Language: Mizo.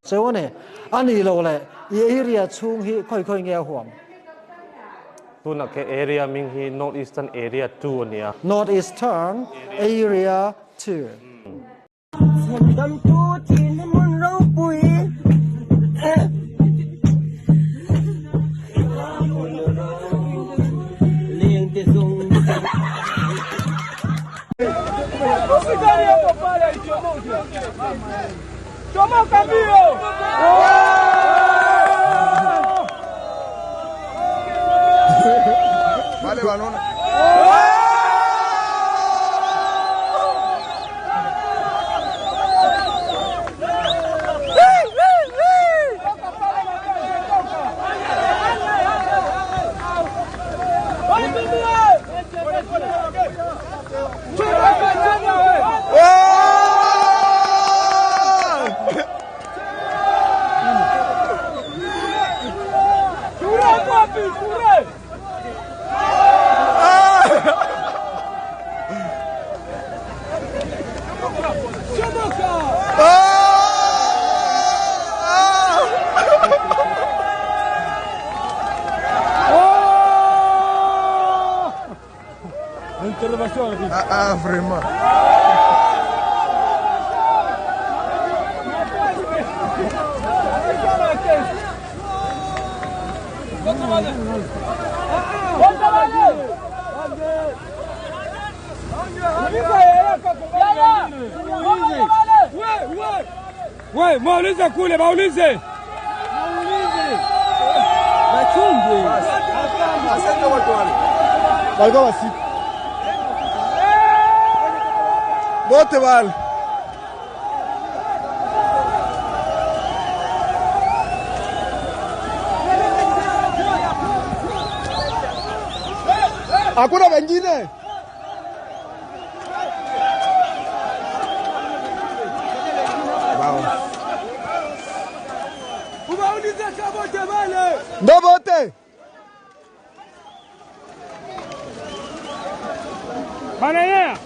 Cheu a ni. A nih loh leh i area chhung hi khawi khawi nge a huam? Tunah khi area hming hi North Eastern Area 2 a ni a. North Eastern Area 2. Ah, vraiment. We, muulize kule, baulize. Walikuwa wasi bote wale hakuna wengine. Ndo bote. Bana yeah.